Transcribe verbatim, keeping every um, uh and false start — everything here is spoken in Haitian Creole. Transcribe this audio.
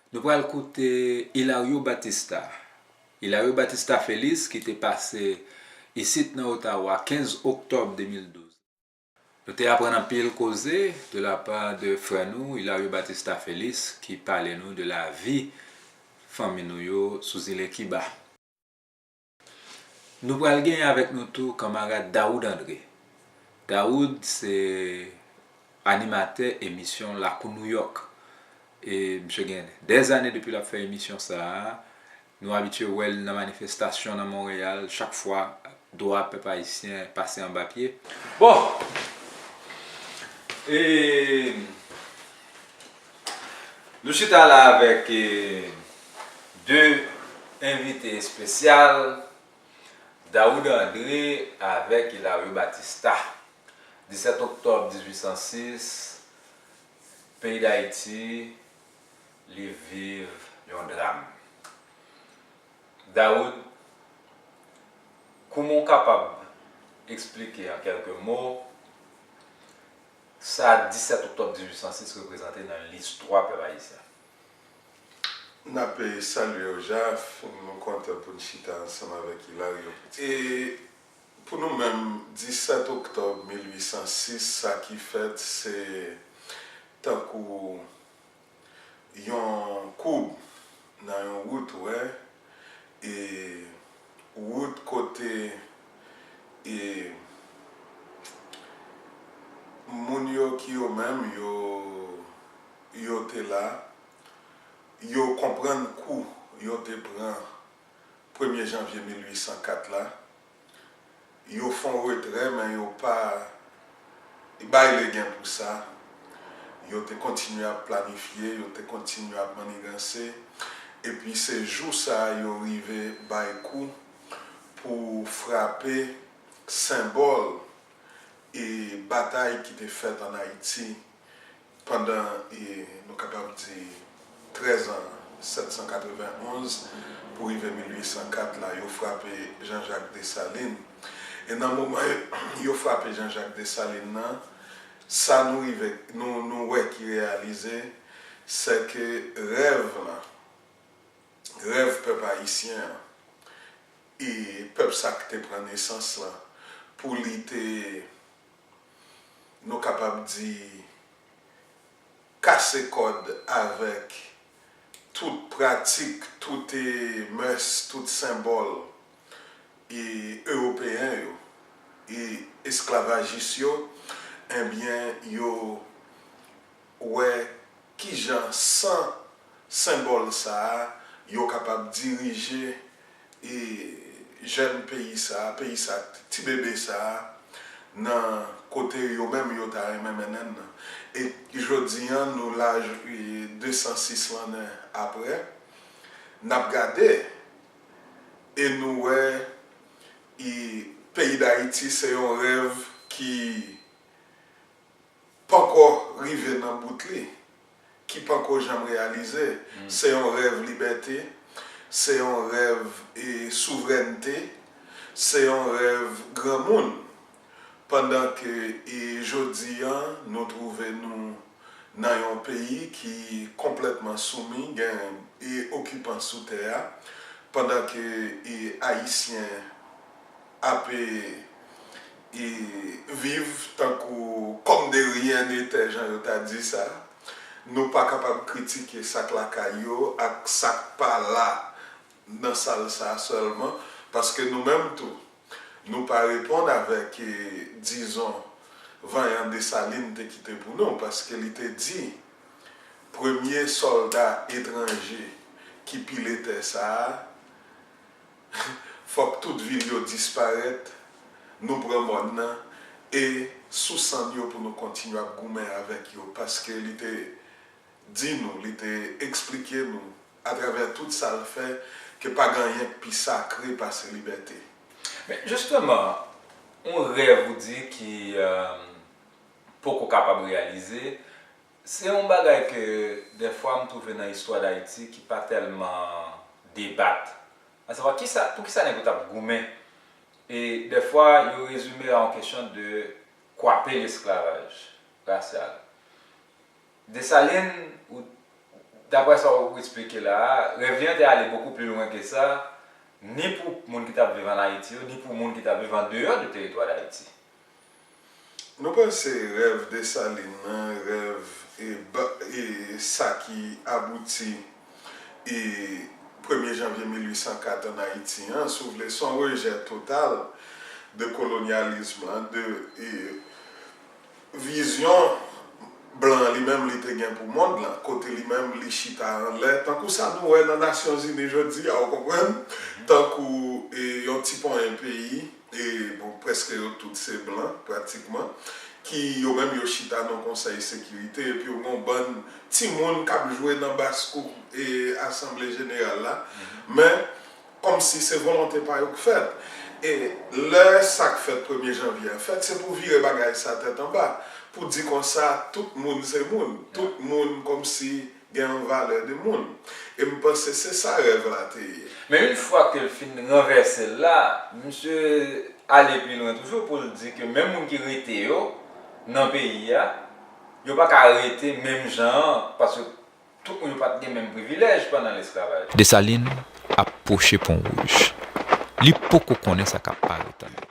Nou pral koute Hilario Batista. Hilario Batista Félix ki te pase isit nan Ottawa kenz oktòb de mil douz. Nou te aprann anpil koze de la pa de frè nou Hilario Batista Félix ki pale nou de lavi fanmi nou yo sou zile Kiba. Nou pral genyen avèk nou tou kanmarad Daoud André. Daoud se animatè emisyon Lakou Nouyòk. E misye gen dèzane depi l ap fè emisyon sa a. Nou abitye wè l nan manifestasyon nan Monreyal chak fwa dwa pèp ayisyen pase anba pye. Bon! E, nou chita la avèk, e, de envite espesyal, Daoud André avèk Hilario Batista. Disèt oktòb dizuit san sis, peyi Dayiti, li viv yon dram. Daoud, kouman w kapab eksplike an kèlke mo sa disèt oktòb dizuit san sis reprezante nan listwa pèp ayisyen? N ap, eh, salye w, Jaf. Nou kontan pou n chita ansanm avèk Hilario Petit. E pou nou menm, disèt oktòb mil uit san sis, sa ki fèt, se tankou yon koub nan yon wout, ou wè, e wout kote, e moun yo ki yo menm, yo, yo te la, yo konprann kou yo te pran premye janvye mil uit san kat la. Yo fè yon retrè, men yo pa bay legen pou sa. Yo te kontinye ap planifye, yo te kontinye ap manniganse. Epi se jou sa a yo rive bay kou pou frape senbòl e batay ki te fèt ann Ayiti pandan, e, nou kapab di, trèz an, sèt san katrevenn onz pou rive mil uit san kat la, yo frape Jean-Jacques Dessalines. E nan moman yo frape Jean-Jacques Dessalines nan, sa nou rive, nou, nou wè ki reyalize, se ke rèv lan, rèv pèp ayisyen an, e pèp sa k te pran nesans lan, pou li te, nou kapab di, kase kòd avèk tout pratik, tout, e, mès, tout senbòl, e, ewopeyen yo, e esklavajis yo, ebyen, yo wè kijan san senbòl sa a, yo kapab dirije, e, jèn peyi sa a, peyi sa, ti bebe sa a, nan kote yo menm yo ta renmen mennen l nan. E jodi a, nou laj, e, de san sis lannen apre, n ap gade, e nou wè, e, peyi Dayiti se yon rèv ki panko rive nan bout li, ki panko janm reyalize. Se yon rèv libète, se yon rèv, e, souvrènte, se yon rèv granmoun. Pandan ke, e, jodi a, nou twouve nou nan yon peyi ki konplètman soumi, gen, e, okipan sou tè a, pandan ke, e, Ayisyen ap, e, e, viv tankou comme de rien n'était, jan yo ta di sa. Nou pa kapab kritike sa k lakay yo ak sa k pa la nan sal sa a sèlman, paske nou menm tou, nou pa reponn avèk, e, dizon, vanyan Desalin te kite pou nou, paske li te di, premye sòlda etranje ki pile tè sa a, fòk tout vil yo disparèt, nou pran mòn nan, e sou sann yo pou nou kontinye ap goumen avèk yo, paske li te di nou, li te eksplike nou, atravè tout sa l fè, ke pa gen anyen k pi sakre pase libète. Men, jisteman, yon rèv ou di ki, e, poko kapab reyalize, se yon bagay ke dèfwa m twouve nan istwa Dayiti ki pa tèlman debat. Asavwa, kisa, poukisa nèg yo t ap goumen? E dèfwa, yo rezime a yon kesyon de kwape lesklavaj rasyal. Desalin, ou, Daprè sa w eksplike la a, rèv li an te ale bokou pli lwen ke sa, ni pou moun ki t ap viv ann Ayiti yo, ni pou moun ki t ap viv andeyò de teritwa Dayiti. Nou panse rèv Desalin nan, rèv e, ba- e sa ki abouti e premye janvye mil uit san kat ann Ayiti an, si w vle, se yon rejè total de kolonyalizm lan, de e, vizyon blan an li menm li te gen pou mond lan, kote li menm li chita anlè, tankou sa nou wè nan Nasyonzini jodi a, ou konprann? Tankou e, yon ti ponyen peyi, e bon, prèske yo tout se blan, pratikman, ki yo menm yo chita nan Konsèy Sekirite, epi yo gen yon bann timoun k ap jwe nan baskou e Asanble Jeneral la, men kòmsi se volonte pa yo k fèt. E lè sa k fèt premye janvye a fèt, se pou vire bagay sa tèt anba, pou di konsa tout moun se moun, tout moun kòmsi gen yon valè de moun. E m panse se sa rèv la te ye. Men yon fwa ke l fin ranvèse l la, misye ale pi lwen toujou pou l di ke menm moun ki rete yo nan peyi a, yo pa ka rete menm jan an, paske tout moun yo pa t gen menm privilèj pandan lesklavaj. Desalin ap pwoche Pon Wouj. Li poko konnen sa k ap parèt ann li.